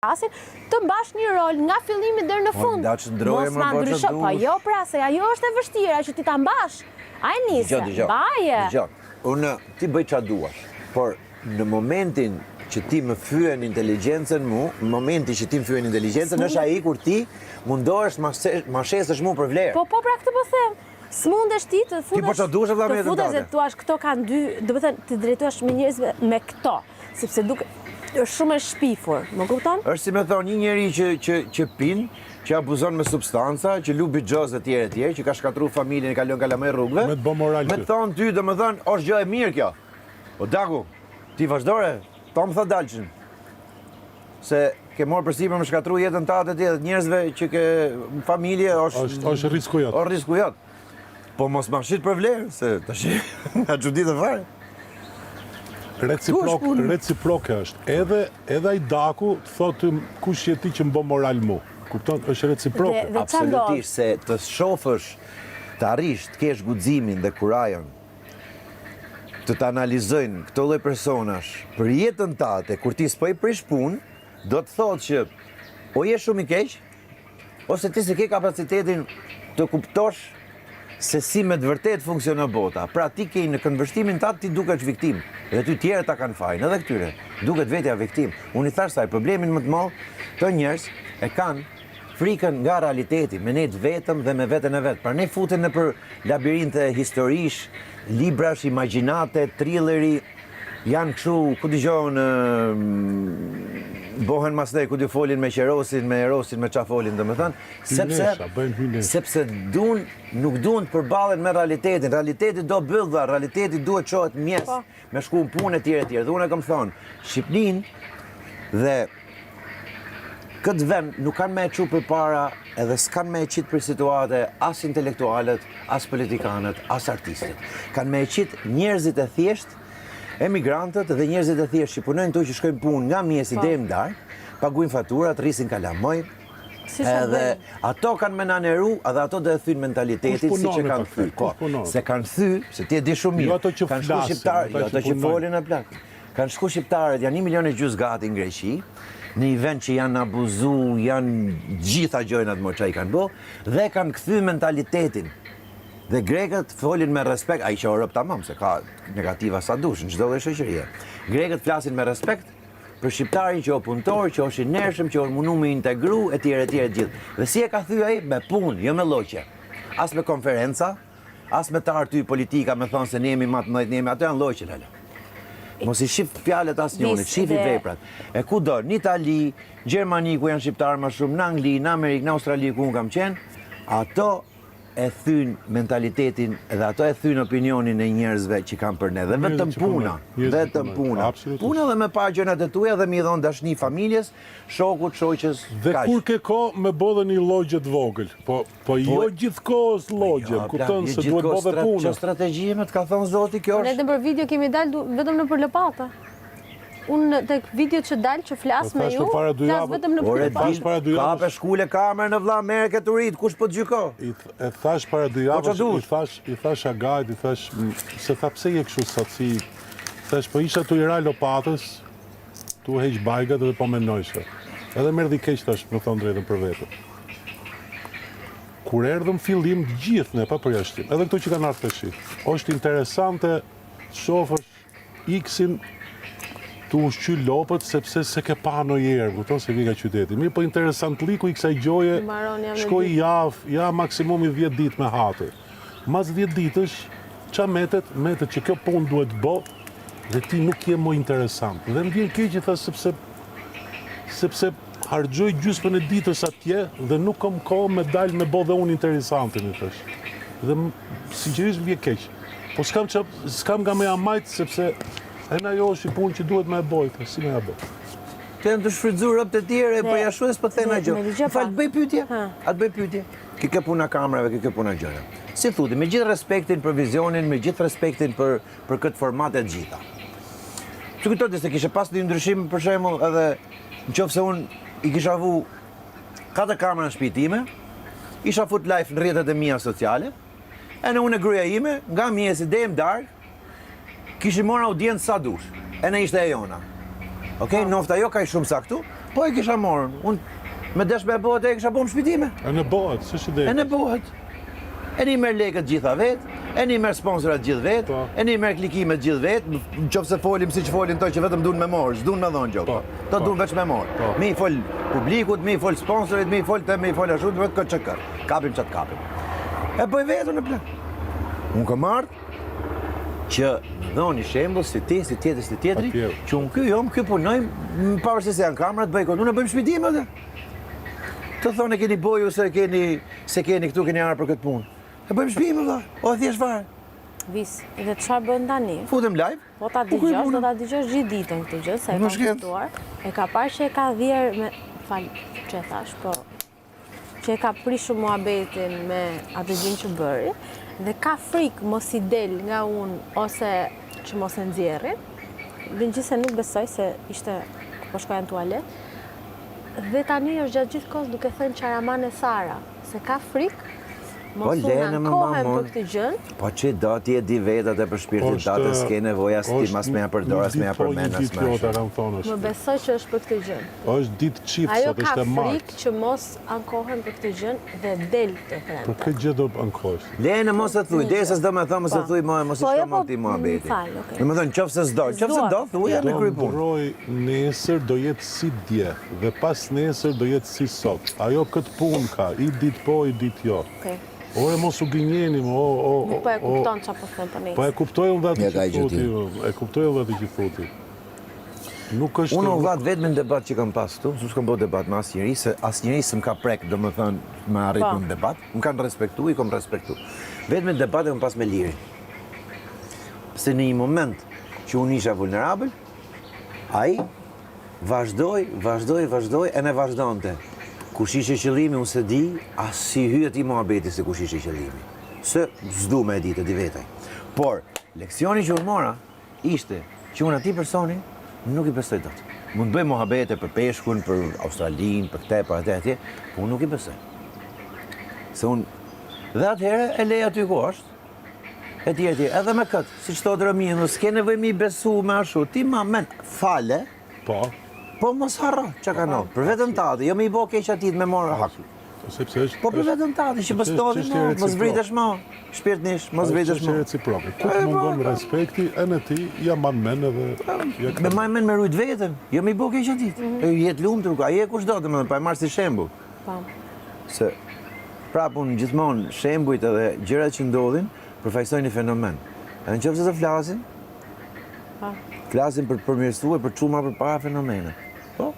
Flasin, të mbash një rol nga fillimi deri në fund. Mos ma ndrysho, po jo pra, se ajo është e vështira që ti ta mbash. A e nise, mbaje. Dëgjo, unë ti bëj ça duash, por në momentin që ti më fyen inteligjencën mu, në momentin që ti më fyen inteligjencën është ai kur ti mundohesh ma shesësh mu për vlerë. Po po pra këtë po them. S'mundesh ti të futesh. Ti po ça duash vëlla me jetën tënde. Të futesh dhe të thuash këto kanë dy, domethënë të drejtohesh me njerëzve me këto. Sepse duke është shumë e shpifur, më kupton? Është si me thonë një njeri që që që pin, që abuzon me substanca, që lu bixhoz e tjerë e tjerë, që ka shkatërru familjen e ka lënë kalamaj rrugëve. Me të bë moral Me të thonë ty, domethënë, është gjë e mirë kjo. O Daku, ti vazhdore, to më tha dalçin. Se ke marrë përsipër me shkatërru jetën tate ti edhe njerëzve që ke në familje është është është risku jot. Është risku jot. Po mos ma shit për vlerë, se tash nga çuditë fare. Reciprok, reciproke është. Edhe edhe ai Daku të thotë kush je ti që më bën moral mu. Kupton? Është reciproke. Dhe, dhe Absolutisht se të shofësh, të arrish, të kesh guximin dhe kurajon të të analizojnë këto lloj personash për jetën tate kur ti s'po i prish punë, do të thotë që o je shumë i keq, Ose ti s'e ke kapacitetin të kuptosh se si me të vërtetë funksionon bota. Pra ti ke në këndvështrimin tat ti dukesh viktimë dhe ty tjerët ta kanë fajin, edhe këtyre. Duket vetja viktimë. Unë i thashë saj problemin më të madh këto njerëz e kanë frikën nga realiteti, me nejt vetëm dhe me veten e vet. Pra ne futen nëpër labirinte historish, librash, imagjinate, thrilleri, Janë kështu, ku dëgjon, bohen masnej, ku di folin me Qerosin, me Erosin, me ça folin, domethënë, sepse, sepse dun, nuk duan të përballen me realitetin, realiteti do bythë, realiteti duhet çohet n'mjes, po. me shku në punë e tjere e tjere, dhe unë e kam thonë, Shqipnin dhe këtë vend nuk kanë me e çu përpara edhe s'kanë me e qitë për situate as intelektualët, as politikanët, as artistët. Kanë me e qitë njerëzit e thjeshtë, emigrantët dhe njerëzit e thjeshtë që punojnë këtu që shkojnë punë nga mëngjesi po. deri në darkë, paguajnë faturat, rrisin kalamaj. Edhe ato kanë me na nderu, edhe ato do e thynë mentalitetin siç e kanë thy. Po, se kanë thy, se ti e di shumë mirë. Jo ato që flasin, jo ato që folin e plak. Kanë shku shqiptarët, janë 1 milion e gjysë gati në Greqi, në një vend që janë abuzu, janë gjitha gjërat mo ça i kanë bo, dhe kanë kthy mentalitetin. Dhe grekët folin me respekt, ai që o rob tamam, se ka negativa sa dush, në çdo lloj shoqërie. Grekët flasin me respekt për shqiptarin që o punëtor, që është i ndershëm, që o mundu me integru, etj, etj, etj. Dhe si e ka thy ai? Me punë, jo me lloqe. As me konferenca, As me të ty politika me thonë se ne jemi ma të mëdhenj, ne jemi, ato janë lloqe, lale. Mos i shif fjalët asnjonit, shifi veprat. E ku do, në Itali, Gjermani ku janë shqiptarë më shumë, në Angli, në Amerikë, në Australi ku unë kam qenë, ato e thynë mentalitetin dhe ato e thynë opinionin e njerëzve që kanë për ne. Dhe vetëm puna, vetëm puna. Puna dhe me pa gjërat e tuja dhe me i dhonë dashni familjes, shokut, shoqes, Dhe kur ke kohë me bo dhe një llogje të vogël, po Po jo po, gjithë kohës llogje, jo, kupton se duhet bo dhe punë. Kjo strategji më të ka thonë zoti kjo është. Ne nëpër video kemi dalë vetëm nëpër lopata. Unë tek video që dal që flas me ju, flas vetëm nëpër lopata. Thash para dy javësh. Kape shkule kamerën vlla, merre këtë urit, kush po të gjyko? E thash para dy po, javësh, i thash, i thash Agait, i thash se tha pse je kështu sot si thash po isha tu i ra lopatës, tu heq bajgat dhe po mendojsha. Edhe më erdhi keq thash, me thonë drejtën për veten. Kur erdhëm fillim të gjithë ne pa përjashtim, edhe këto që kanë ardhur tashi. Është interesante të shofësh X-in tu ushqy lopët sepse s'e ke pa ndonjëherë, kupton se vi nga qyteti. Mirë, po interesantlliku i kësaj gjoje shkoi javë, ja maksimumi 10 ditë me hatër. Mas 10 ditësh, ça metet? Metet që kjo punë duhet bo dhe ti nuk je më interesant. Dhe më vjen keq i tha sepse sepse harxhoj gjysmën e ditës atje dhe nuk kam kohë me dal me bo dhe unë interesantin, i thash. Dhe sinqerisht më vjen keq. Po s'kam ça, s'kam nga me ja majt sepse ene ajo është një punë që duhet me e bo, i thash, si me ja bo. Të janë të shfrytëzu robt e tjerë, po ja shues po të thena gjë. Më fal, të bëj pyetje? A të bëj pyetje? Kjo kjo puna kamerave, kjo kjo puna gjëra. Si thuti, me gjithë respektin për vizionin, me gjithë respektin për për këtë format e të gjitha. Të kujtoj se kishe pas një ndryshim për shembull edhe në qoftë se unë i kisha vu katër kamera në shtëpi time, isha fut live në rrjetet e mia sociale, ene unë e gruaja ime, nga mëngjesi deri në darkë, kishim marrë audiencë sa dush. Ene ishte e jona. Okej, okay, nofta jo kaq shumë sa këtu, Po e kisha morë, unë me desh me e bo atë e kisha bo në shpi time. E në bohet, s'është ide. E në bohet. E një merr lekët gjitha vetë, e një merr sponsorat gjithë vetë, Po. e një merr klikimet gjithë vetë, në qoftë se folim si që folin to që vetëm duan me morë, s'duan me dhonë gjë. Po, To po. duan veç me morë. Po. Me i fol publikut, me i fol sponsorit, me i fol të, me i fol ashtu, vetë këtë që kër. Kapim që të kapim. E bëj vetën në plan. Unë kam ardhë që më dhonë një shembull si ti, si tjetri, si tjetri, Patjetër. që unë ky jom, ky punojmë, m, pavarësisht se janë kamerat, bëj këtë, unë e bëjmë shpi time atë. Të thonë e keni boju se keni, se keni këtu keni ardhur për këtë punë. E bëjmë shpi më vlla. O thjesht fare. Vis, dhe çfarë bën tani? Futem live. Po ta u kryj dëgjosh, puna. do ta dëgjosh gjithë ditën këtë gjë, se e Më kam shket. kuptuar. E ka parë që e ka dhjerë me fal, që e thash, po që e ka prishur muhabetin me atë gjën që bëri dhe ka frikë mos i del nga unë ose që mos e nxjerrin. Megjithëse nuk besoj se ishte po shkoja në tualet. Dhe tani është gjatë gjithë kohës duke thënë Qaraman e Sara, se ka frikë Po, mos unë lene, më ankohem mamon. për këtë gjën. Po që do ti e di vetë atë për shpirtin Është- tate, s'ke nevojë as ti është mas me ja përdor, as me ja një ditë po, përmend, Një as ditë me jo, ashtu. ta kam thonë Më është. besoj që është për këtë gjën. Është ditë çift, Ajo sot ka është e martë. frikë që mos ankohen për këtë gjën dhe del të Për premte. këtë gjë do ankohesh. Lene mos e thuj, derisa s'do me thënë mos e Po. thuj më, mos i Po, shko jo, më po, këtij muhabeti. më fal, okej. Do të thënë qofse s'do, qofse S'dua. do thuaj Do me kryj punë. ndroj nesër do jetë si dje dhe pas nesër do jetë si sot. Ajo këtë punë ka, i ditë po, i ditë jo. Okej. Ore mos u gënjeni, mo, o, o, Nuk po e o, kupton çfarë po them po Po e nesër. kuptoj unë dhe atë Ja, ka që i gjë thuti, e kuptoj unë dhe atë që thuti. Nuk është... Unë u vlla vetëm në debat që kam pas këtu, s'u kam bërë debat me asnjëri, se asnjëri s'm ka prek, domethënë, me arrit Po. në debat. Më kanë respektu, i kam respektu. Vetëm në debat e kam pas me Lirin. Se në një moment që unë isha vulnerabël, ai vazhdoi, vazhdoi, vazhdoi, e ne vazhdonte. Kush ishte qëllimi, unë se di, as si hyhet i muhabeti se kush ishte qëllimi. Se s'du me e ditë, e di vetaj. Por, leksioni që unë mora, ishte që unë atij personi nuk i besoj dot. Mund të bëj muhabete për peshkun, për Australinë, për këtë, për atë, atje, po unë nuk i besoj. Se unë, dhe atëherë e lej aty ku është, e tjerë, e tjerë, edhe me këtë, si që thotë Romi, nuk s'ke nevojë mi besu me ashtu, ti ma men, fale, Po, po mos harro çka ka ndodhur. Për vetën tate, jo me i bo keq atij me morë hak. sepse është... Po për vetën tate, që mos sepse është ndodhi çështje më, mos reciproke. vritesh më, shpirtnish, mos vritesh Është më. reciproke. Ku të mungon respekti, e në ti, ja mban men edhe... Ja Me maj men me rujt veten, jo me i bo keq atij. E jetë lumtur, ai e kush do, domethënë, pa e marr si shembull. Po. Se prapë unë gjithmonë shembujt edhe gjërat që ndodhin përfaqësojnë një fenomen. Edhe në qoftë se të flasin, Po. flasin për të përmirësuar, për të çuar përpara fenomene. Po,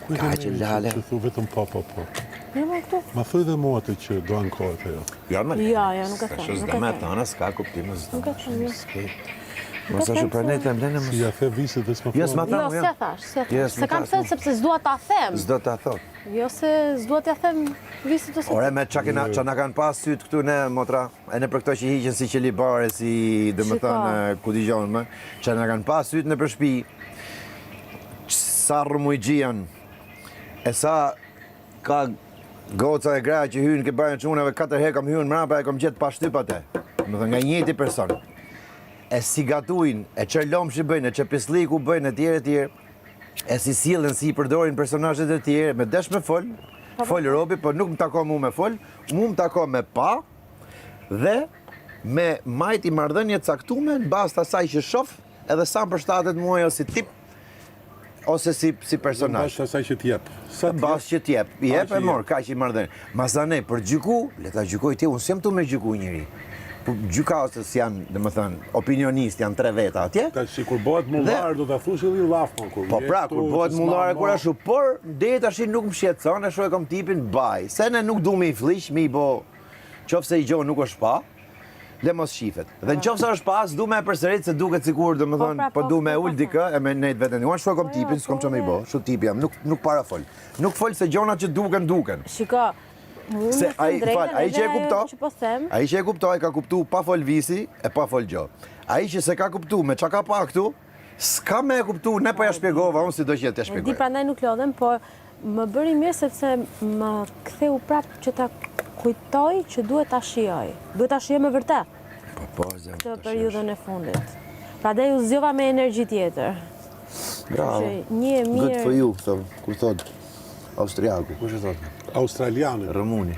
Ku e Ka ke që meri lale. Që thu vetëm po, po, po. Jo, më këtu. Ma thuj dhe mua atë që do ankohet ajo. Jo, më Jo, jo, nuk e them, Tash nuk e s'do me them. thënë, s'ka kuptim, s'do. Nuk e them, jo. S'ke. Nuk Mos e ashtu them prandaj se- them lënë mos. Si ja the visit dhe s'ma Jo, s'ma Jo, tha, jo. s'ja thash, s'ja Jo, thash. s'më Se kam tha, thënë s'më- sepse s'dua ta them. S'do ta thot. Jo se s'dua t'ja them visit ose Ore me qa kena, qa na kanë pas syt këtu ne motra, e ne për këto që hiqen si qelibare, si domethënë ku dëgjon më, qa na kanë pas syt në për shtëpi. Sa rrëmujgji janë. E sa ka goca e gra që hyjnë ke bajën çunave katër herë kam hyrë mbrapa e kam gjetë pa shtyp atë. Domethënë nga i njëjti person. E si gatuin, e çer lomshi bëjnë, e çer pislliku bëjnë e tjerë e tjerë. E si sillen, si i përdorin personazhet e tjerë, me desh me fol, fol robi, po nuk më takon mu me fol, mu më takon me pa dhe me majt i marrëdhënie të caktume në bazë të asaj që shoh, edhe sa më përshtatet mua ajo si tip ose si si Në personazh. bazë të asaj që t'jep. Sa Në bazë që t'jep, i jep Aq e i mor, kaq i marrëdhënie. Masanej për gjyku, le ta gjykoj ti, unë s'jam tu me gjyku njeri. Po gjykatës janë, domethënë, opinionist janë tre veta atje. Tash si kur bëhet mullar do ta thush edhe i llaf mo kur. Po je pra, këtu, kur bëhet që s'ma mullare kur mo. ashtu, por deri tash nuk më shqetëson, ashtu e kam tipin baj. Se ne nuk du me i fliq, me i bo, qofse i gjo nuk është pa, le mos shifet. Dhe në qofse është pa, s'du me e përsërit se duket sikur, domethënë, Po, pra, po po, du me po, ul po. dikë e me nejt veten. Unë ashtu e kam Po, jo, tipin, s'kam po, ç'me i bo, e. kështu tipi jam, nuk nuk para fol. Nuk fol se gjonat që duken duken. Shiko, unë Se me thënë ai, drejtën, fal, ai që e edhe ajo kupto, që po them, ai që e kupto, ai ka kuptu pa fol visi e pa fol gjë. Ai që se ka kuptu me çka ka pa këtu, s'ka me e kuptu, ne po ja shpjegova, unë si do që t'ja E di shpjegoj. prandaj nuk lodhem, po më bëri mirë sepse më ktheu prap që ta kujtoj që duhet ta shijoj. Duhet ta shijoj me vërtet Po, po, zemër, këtë tash periudhën e fundit. Prandaj u zgjova me energji tjetër. është. Bravo. Që një e Good mirë for you, thot, kur thot Austriaku, kush e thot? Australianin. Rëmuni.